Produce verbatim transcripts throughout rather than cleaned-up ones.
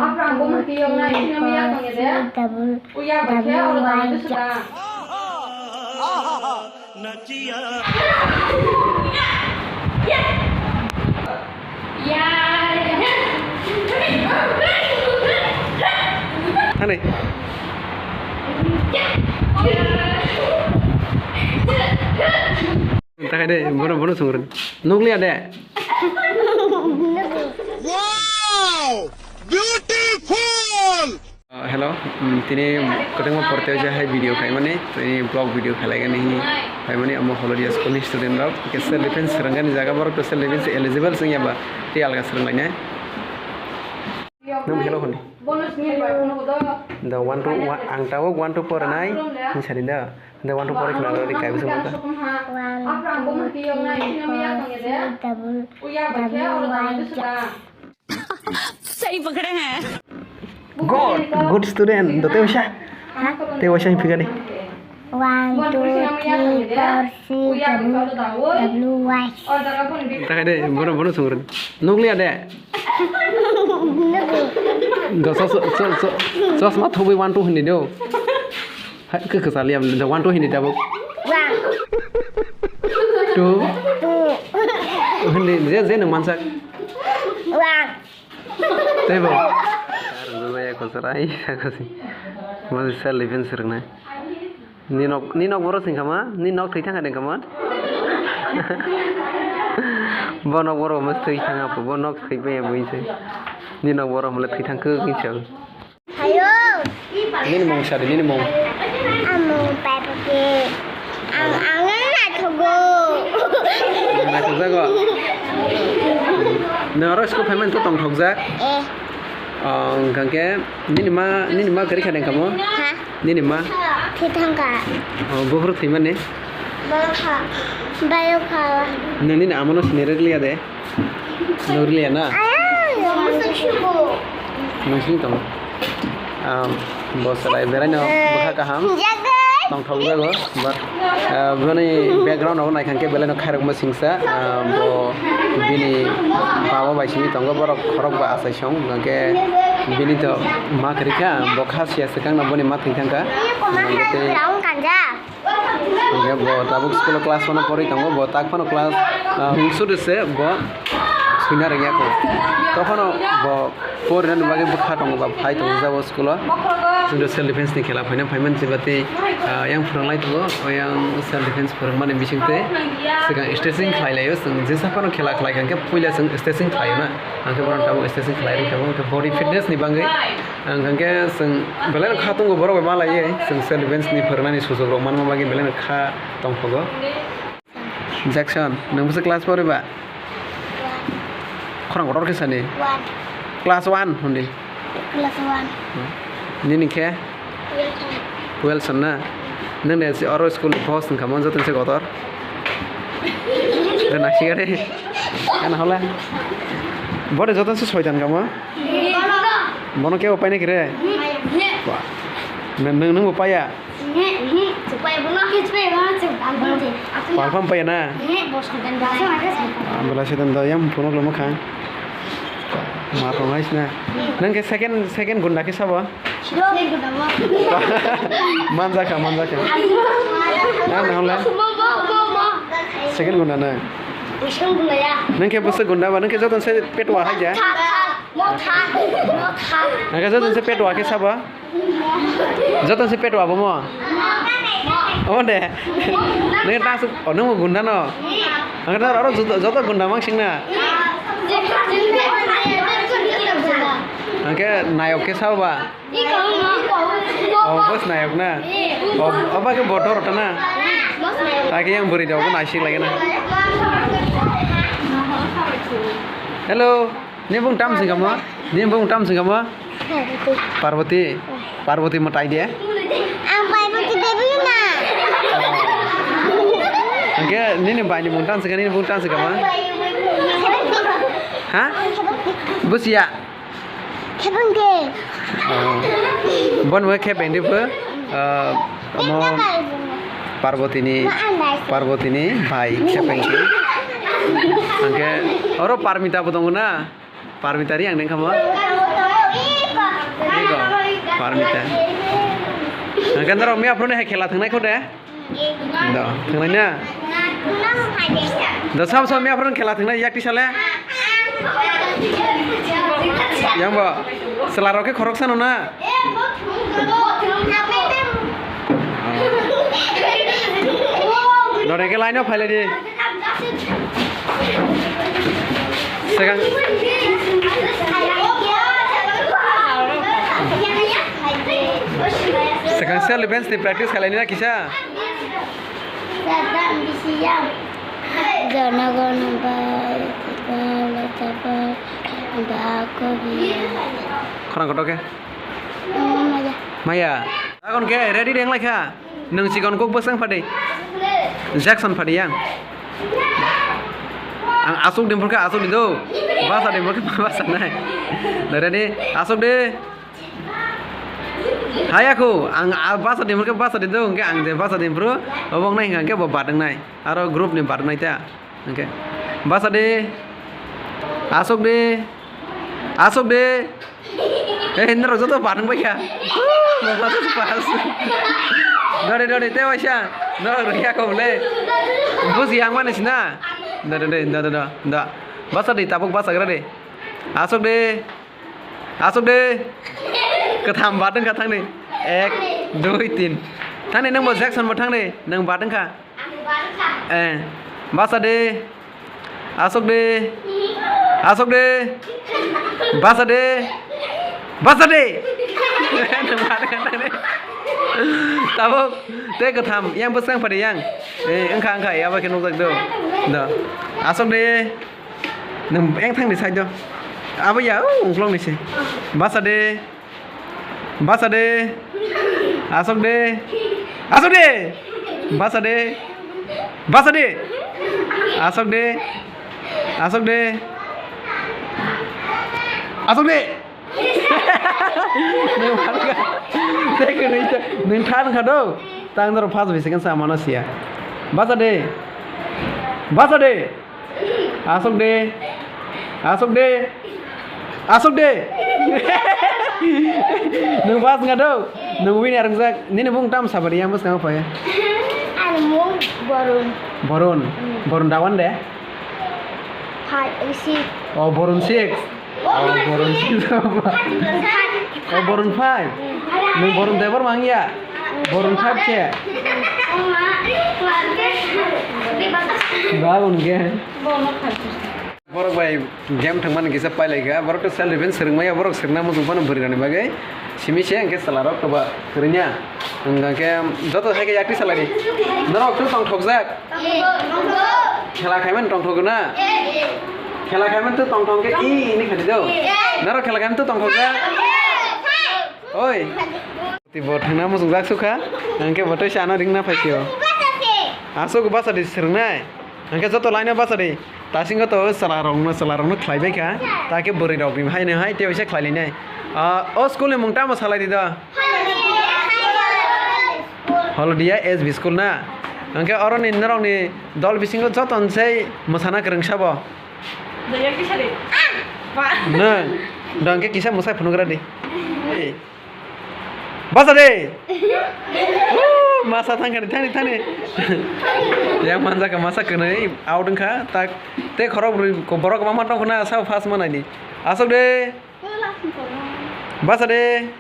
Double, double Y. Thani. Takai de, bono, bono sungren. Nukliya de. Wow! Beautiful! Uh, hello, um, tini kwtangma porte je hai video khaimani, tini vlog video khailagani hi khaimani, amo Holodia school ni student rok, ke self defense swrwngani jaga borok to self defense eligible swngya ba, tei alga swrwnglainai. Nang hello honi. The one to one, ang tabuk one to four nai, ni sari da. The one to four khna rori kai bising mata. One, two, three, four, six, double, double Y. सही पकड़े हैं। Good, good student. Do te usa. Te usa ni phigani. One, two, three, four, six, double, double Y. Takai de, bono, bono sungren. Nukliya de. Do so, so, so, so, chosma thubui one, two hindi do. Hai, ke, ke sali am, the one, two hindi tabuk. One. Two. Two. Hindi, je, je nang mansak. One. Tei bo. Rwjak ya ko chwrai, ya ko si. Mo si self defense rwknai. Ni nok, ni nok boro sing kama, ni nok thwi thang kha de kama. Bo nok boro mo thwi thang kha, bo nok thwi pe bo se. Ni nok boro mo le thwi thang khe kin se. Hayo. Nini mung sadi, nini mung. Amo pai pake. Ang, ang naithogo. Naithokjago. Nang oro school phaimani to tongthokjak. Eh. Oh, hwnkha khe nini ma, nini ma kwrwi kha de kamo? Ha? Nini ma? Thwi thang kha. Oh, buphuru thwimani? Bayokha. Bayokha. Nang nini amano sini rwliya de? Nurliya na? Ayang, musuksibo. Nang sini tong. Um, bo salai berai no bwkha kaham. Jagai. Tongthok jago, but, uh, bini background no naikha khe belai no khairokma singsa, uh, bo bini baba bai simi tongo, borok khorok ba achai song, hwnkhe bini to ma kwrwi kha, bo kha siya swkang no boni ma thwi thang kha. Hwnkhe tei Hwnkhe bo tabuk school o class one o porwi tongo, bo tak phano class, ah, hung sudu se bo swina rwngya kho. Tokhno bo porinani bagwi bwkha tongo ba phai tongo jabo school o. Chwngno self defense ni khela phaina phaimani se batwi, ah, yang phwrwnglai tongo, o yang self defense phwrwngmani bisingtwi swkang stretching khlai laio. Chwng jesa phano khela khlai kha khe puila chwng stretching khlaio na, hwnkhe bono tabuk stretching khlai rwngkha, hwnkhe body fitness ni bagwi. Ang hwnkhe chwng belai no kha tongo borok bai malaiwi, chwng self defense ni phwrwngnani suchok rok manma bagwi belai no kha tongthogo. Jackson, nwng bwswk class pori ba? Khorang kotor khe sani? One. Class one hwnwi? Class one. Nini khe? Wilson. Wilson na? Nwng de oro school ni boss wngkha mo, joto ni se kotor. Nasikare. Ana hola. Bode joto se soitan kamo? Bono kebo paina kire? Ba. Nang, nang, nangbo paya? Palpam paya na? Ah, bela setan da yang phone lo mokha. Ma rong ais na. Nang ke second, second gunda ke sabo? Manjaka, manjaka. Na, na, hola. Second gunda na. Nang ke bwswk gunda ba, nang ke joto se petwa haja. Nang ke joto se petwa ke sabo? Joto se petwa bo mo? Omo de. Nang ta su, oh, nang gunda no. Nang ta oro joto, joto gunda mang sing na. Nang ke nayok ke sabo ba? Oh, bos nayok na? Oh, oba ke botor ta na? Ta ke yang buri daw ko naisik lagi na. Hello, ni bung tam sing kamo? Ni bung tam sing kamo? Parvati. Parvati mo tai de? Ang Parvati Devi na. Angke nini bai ni bung tam sing kamo, ni bung tam sing kamo? Ha? Busia. Khebengke. Oh. Bon we khebeng de pho. Ah, omo Parvati ni, Parvati ni bai khebengke. Angke oro Parmita bo tongo na? Parmita ri ang neng khamo? Anita. Hwnkhe norok miya phuru hai khela thangnai kho de? Do, thangnai na? Do, sam sam miya phuru khela thangnai yak tisale? Yang bo, chwla rok khe khoroksa no na? Dore khe line o phailai di. Swkang, swkang self defense ni practice khailai nina kisa. Jana gana ba, ba, ba, ba, ba, ko bi. Khorang kotor khe? Maya. Maya. Agon khe ready deng lai kha. Nwng chikon kuk bwsang phadi. Jackson phadi yang. Ang asuk dim phurkha asuk di do. Basa dim phurkha basa nai. Ready? Asuk de. Hai aku, ang a-, basa dim phurkha basa di do. Hwnkhe ang je basa dim phuru, obo wngnai hwnkha hwnkhe bo badwng nai. Aro group ni badwng nai ta. Hwnkhe basa de. Asuk de. Asuk de. Eh, norok joto badwng bai kha. Norok joto pas. Dore, dore, te waisa. Norok rwya kho le. Buji yang mani sina. Dore, dore, da, da, da, da. Basa de, tabuk basa gra de. Asuk de. Asuk de. Kwtham badwng kha thangni. Ek, dui, tin. Thangni nwng bo Jackson bo thangni. Nwng badwng kha. Eh, basa de. Asok de. Asok de. Basa de. Basa de. Tabok te kwtham yang bwskang phadi yang. Eh, wngkha, wngkha, abo khe nukjak do. Do. Asok de. Nang yang thang di side do. Abo ya, oh, ungklong ni se. Basa de. Basa de. Asok de. Asok de. Basa de. Basa de. Asok de. Asok de. Asok de. Nung phan kha. Tei khe nung, nung than kha do. Tang doro first bai second sa mano siya. Basa de. Basa de. Asok de. Asok de. Asok de. Nung pas nga do. Nung winner wngjak. Nini bung tam sabari yang bwskang phai. Ani mung Borun. Borun. Hmm. Borun dawan de. Five, six. Oh, Borun six. Oh, Borun six. Oh, Borun five. Nung Borun Debor mang ya. Borun five se. Ba unge. Borok bai game thangmani kisa pailai kha, borok to self defense swrwngmaya, borok swrwngna muchung phano bwrwi rokni bagwi simi se, hwnkhe chwla rok kwbang kwrwngya. Hwnkhe joto hai khe yakti salai di. Norok to tongthokjak. Khela khaimani tongthok na? Khela khaimani to tongthok khe i ini khadi do. Norok khela khaimani to tongthokjak. Oi. Ti bo thangna muchungjak sukha. Hwnkhe bo to se ano ringna phaisio. Aswk basa di swrwngnai. Hwnkhe joto laino basa di. Tasingo to chwla rokno, chwla rokno khlai bai kha. Ta khe bwrwi rokni haino hai tei waisa khlai linai. Ah, o school ni mung tamo salai di do. Holodia S B school na. Hwnkhe oroni norokni dol bisingo joto nsai mwsana kwrwng sabo. Nwng. Nwng khe kisa mwsai phunugra di. Basa de. Masa thangkha ni, thani, thani. Yang manjak kha masa kwnwi out wngkha. Tak te khorok bwrwi borok kwbangma tongkha na, sabo first manai ni. Aswk de. Basa de.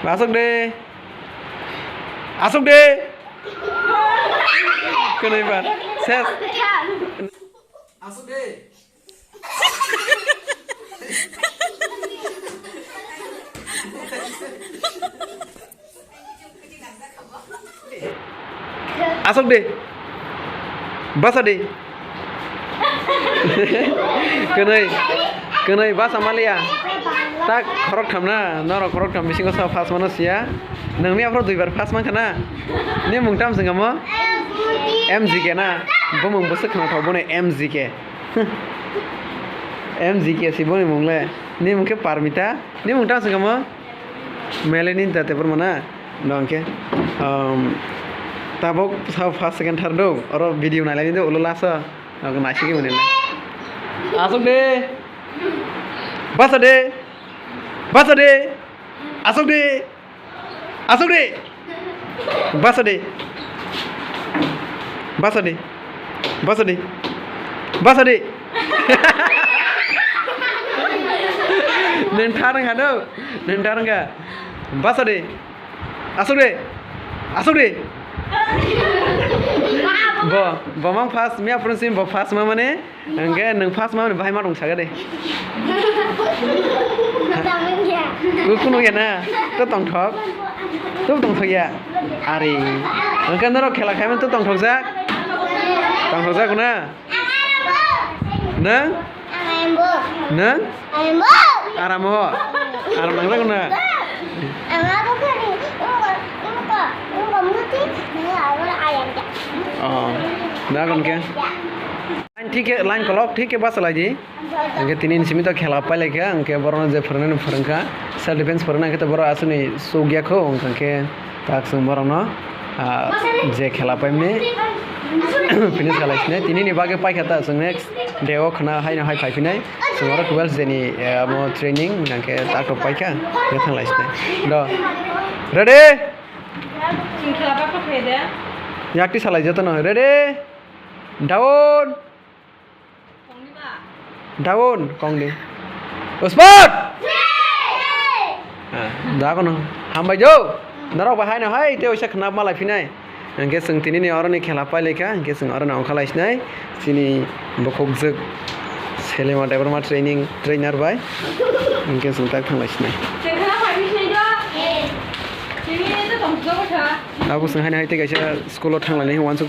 Aswk de. Aswk de. Kwnwi ba. Ses. Aswk de. Asok de. Basa de. Kwnwi. Kwnwi basa maliya. Tak khorok tham na, norok khorok tham bisingo sa pass mano siya. Nangni aphro duibar pass mankha na. Ni mung tam singamo? M G K na. Bumung bwswk khna thok boni M G K. M G K si boni mung le. Ni mung khe Parmita. Ni mung tam singamo? Melenin ta tebor mana. No hwnkhe, um, tabok sa first, second, third do. Oro video nailai do, ulo last o. Nog naisigi mani le. Asok de. Basa de. Basa de. Asok de. Asok de. Basa de. Basa de. Basa de. Basa de. Neng tharang hano. Neng tharang ka. Basa de. Asok de. Asok de. Bo, bo mang first, miya phrung sim bo first ma mane. Hingke nwng first ma bahai ma rung saga de. Tamo ya. Ku kunu ya na. To tongthok. To tongthok ya. Ari. Hingke norok khela khaima to tongthok jak. Tongthok jak na. Nwng? Nwng? Aram ho. Aram nang jak na. Oh. Na kon ke? Line thik khe, line kolok thik khe basa lai di. Hingke tini ni simi to khela pai lai kha, hingke borok no je phwrwng nani phwrwng kha, self defense phwrwng nai khe to borok aswk ni chuk ya kho, hingke tak chwng borok no, ah, je khela pai mani finish khalai sini. Tini ni bagwi pai kha ta chwng next day o khwna hai no hai phai phinai. Chwng oro twelve je ni, eh, amo training hingke tak rok pai kha, hingke thang lai sini. Do. Ready? Yakti salai joto no. Ready? Down. Down, kong di. Sport! Ah, da kono. Hambai jo. Norok bahai no hai, te oisa khnap malai phinai. Hingke chwng tini ni oro ni khela pai lai kha, hingke chwng oro no ongkha lai sinai. Chini bukhuk jwk Selima Debbarma training, trainer bai. Hingke chwng tak thang lai sinai. Abo chwng hai no hai te kaisa school o thang lai nai wansuk